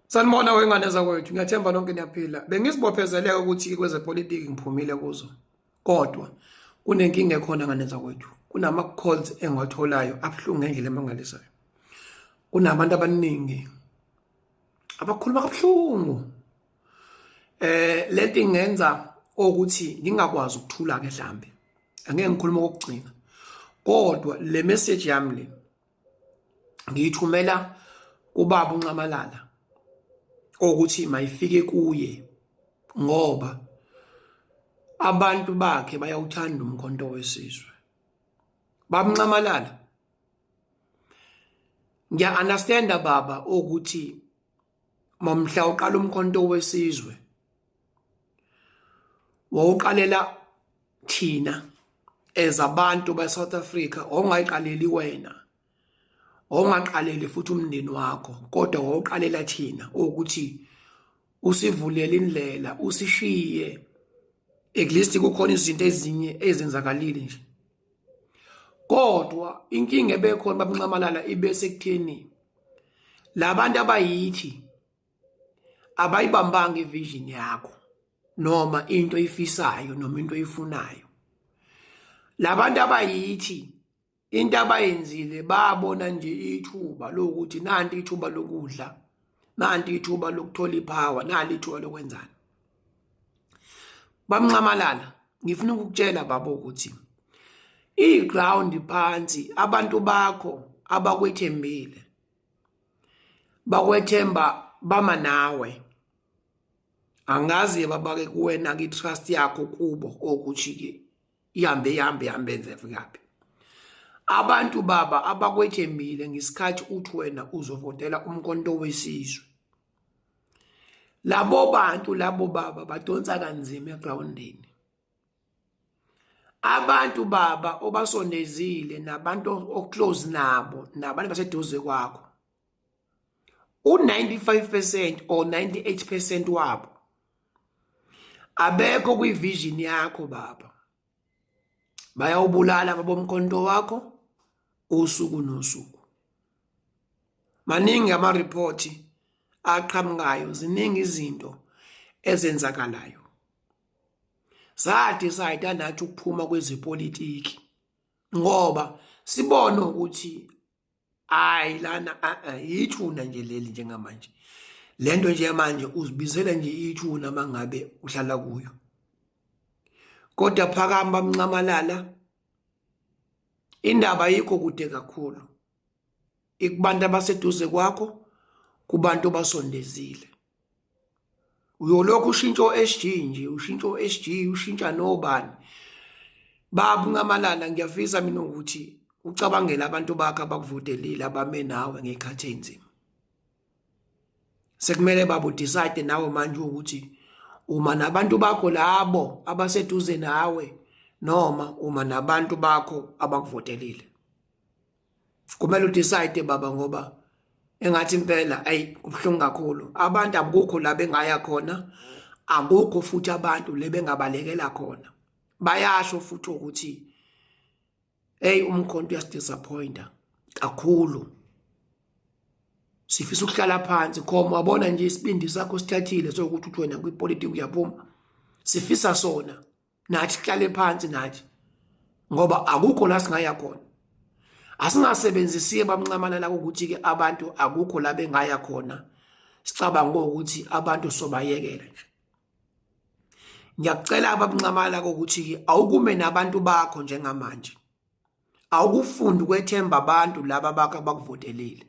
Sanibona wengane zakwethu, ngiyathemba nonke niyaphila. Bengizibophezeleka ukuthi kwezepolitiki ngiphumile kuzo. Kodwa kunenkinga ekhona ngane zakwethu. Kunama calls engiwatholayo abuhlungu ngendlela emangalisayo. Kunabantu abaningi abakhuluma kabuhlungu. Lento ingenza ukuthi ngingakwazi ukuthula ke mhlambe. Angeke ngikhulume okugcina. Kodwa le message yami le ngiyithumela kubaba uNxamalala ukuthi mayifike kuye ngoba abantu bakhe bayawuthanda umkhonto wesizwe. Baba uNxamalala, ngiya-understand-a baba ukuthi mamhla uqala umkhonto wesizwe wawuqalela thina as abantu ba-South Africa, wawungayiqaleli wena, wawungaqaleli futhi umndeni wakho, kodwa wawuqalela thina ukuthi usivulele indlela, usishiye at least kukhona izinto ezinye ezenzakalile nje. Kodwa inkinga ebekhona babunxamalala ibe sekutheni labantu abayithi abayibambanga ivision yakho noma into oyifisayo noma into oyifunayo. Labantu abayithi into abayenzile babona nje ithuba lokuthi nanti ithuba lokudla, nanti ithuba lokuthola ipower, nali ithuba lokwenzani. Bamnxamalala, ngifuna ukukutshela baba ukuthi iground phansi abantu bakho abakwethembile bakwethemba bama nawe. Angazi babake kuwena ke trust yakho kubo ukuthi ke ihambe ihambe ihambe enze fikaphi. Abantu baba abakwethembile ngesikhathi uthi wena uzovotela umkhonto wesizwe. Labo bantu labo baba badonsa kanzima egroundini. Abantu baba obasondezile nabantu oclose nabo nabantu baseduze kwakho, u-95% or 98% wabo abekho kwivision yakho baba. Bayawubulala babomkhonto wakho usuku nosuku. Maningi ama-report aqhamukayo, ziningi izinto ezenzakalayo. Sa-decide nathi ukuphuma kwezepolitiki ngoba sibone ukuthi hayi lana yithuna nje leli njengamanje. Lento nje manje uzibizela nje ithuna mangabe uhlala kuyo. Kodwa phakama bamnxamalala, indaba ayikho kude kakhulu, ikubantu abaseduze kwakho, kubantu obasondezile. Uyolokhu ushintsha o-SG nje, ushintsha o-SG, ushintsha nobani. Baba uNxamalala, ngiyafisa mina ukuthi ucabangele abantu bakho abakuvotelile abame nawe ngey'khathi ey'nzima. Sekumele baba udecide nawe manje ukuthi uma nabantu bakho labo abaseduze nawe noma uma nabantu bakho abakuvotelile. Kumele udecide baba ngoba engathi impela ayi kubuhlungu kakhulu. Abantu akukho la bengaya khona, akukho futhi abantu le bengabalekela khona. Bayasho futhi ukuthi hey umkhonto uyasidisappointa kakhulu. Sifisa ukuhlala phansi khoma wabona nje isibindi sakho sithathile sokuthi uthi wena kwipolitiki uyaphuma. Sifisa sona nathi sihlale phansi nathi ngoba akukho la singaya khona. Asingasebenzisi bamnxamalala ukuthi ke abantu akukho la bengaya khona. Sicabanga ukuthi abantu sobayekela nje. Ngiyakucela abamnxamalala ukuthi ke awukume nabantu bakho njengamanje. Awukufundi ukwethemba abantu laba bakho abakuvotelile.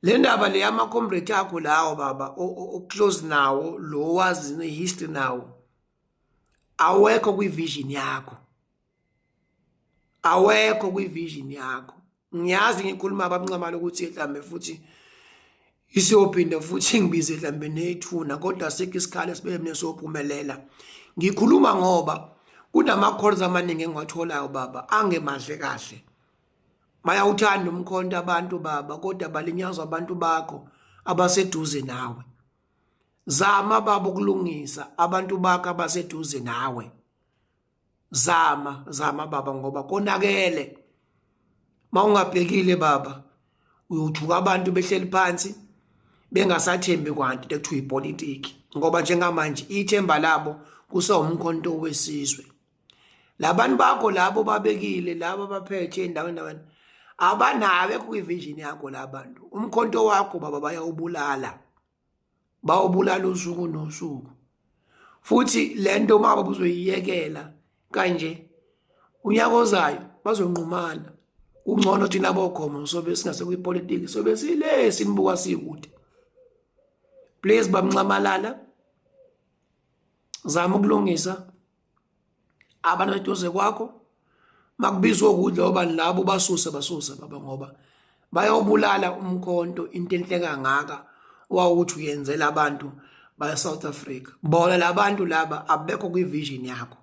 Le ndaba le yama comrade akho lawo baba o-close nawo lo wazi ne-history nawo awekho kwi-vision yakho, awekho kwi-vision yakho. Ngiyazi ngikhuluma bamnxamala ukuthi mhlambe futhi isiyophinda futhi ngibize mhlambe nethuna, kodwa asikho isikhala esibe mina sophumelela. Ngikhuluma ngoba kunama-calls amaningi engiwatholayo baba angemahle kahle. Bayawuthanda umkhonto abantu baba, kodwa balinyazwa abantu bakho abaseduze nawe. Zama baba ukulungisa abantu bakho abaseduze nawe. Zama, zama baba ngoba konakele. Mawungabhekile baba uyothuka abantu behleli phansi Bengasathembi kwanto into ekuthiwa ipolitiki ngoba njengamanje ithemba labo kusewumkhonto wesizwe. Labantu bakho labo babekile laba baphethe endaweni ndaweni abanawo kwivision yakho labantu. Umkhonto wakho baba bayawubulala. Bawubulala usuku nosuku. Futhi lento uma uzoyiyekela kanje unyaka ozayo bazonqumana. Kungcono thina bokhomo sobe singase kwipolitiki sobe sile sinibuka sikude. Please bamnxamalala zama ukulungisa abantu eduze kwakho makubizwa ukudla obani labo basuse basuse baba ngoba bayobulala umkhonto into enhle kangaka wawuthi uyenzela abantu ba South Africa. Bona labantu laba abekho kwivision yakho,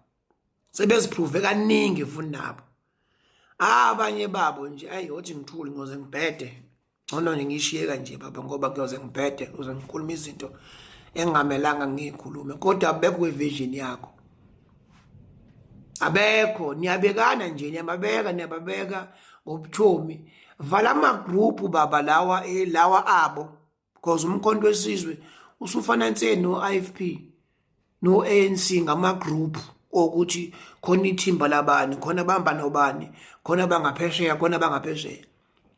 sebeziprove kaningi futhi nabo abanye babo nje. Ayi, othi ngithule ngoze ngibhede, ngcono nje ngishiye kanje baba ngoba kuyoze ngibhede uze ngikhuluma izinto engingamelanga ngiyikhulume, kodwa abekho kwivision yakho, abekho. Niyabekana nje, niyababeka, niyababeka ngobuthomi. Vala ama-group baba lawa lawa abo because umkhonto wesizwe usufana nse no-IFP no-ANC ngama-group okuthi khona ithimba labani, khona bamba nobani, khona bangaphesheya, khona bangaphesheya.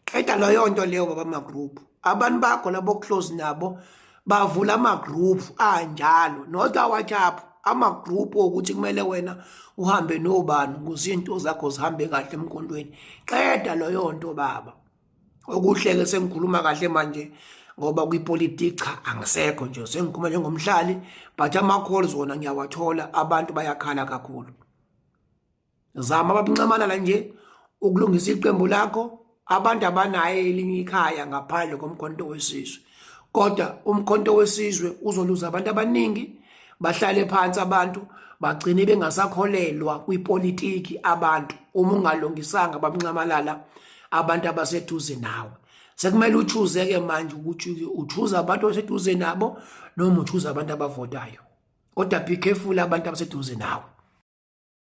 Qeda leyo nto leyo baba, ama-group. Abantu bakho labo close nabo bavula ama-group anjalo, not a-WhatsApp, ama-group okuthi kumele wena uhambe nobani ukuze izinto zakho zihambe kahle emkhondweni. Qeda leyo nto baba. Okuhle-ke sengikhuluma kahle manje ngoba kwipolitiki cha angisekho nje, sengikhuluma njengomhlali, but ama-calls wona ngiyawathola, abantu bayakhala kakhulu. Zama babunxamalala nje ukulungisa iqembu lakho. Abantu abanayo elinye ikhaya ngaphandle komkhonto wesizwe, kodwa umkhonto wesizwe uzoluza abantu abaningi, bahlale phansi abantu bagcine bengasakholelwa kwipolitiki abantu uma ungalungisanga babunxamalala abantu abaseduze nawe. Sekumele uchoose-ke manje ukuthi uchoose abantu abaseduze nabo noma uchoose abantu abavotayo, kodwa be careful abantu abaseduze nawe.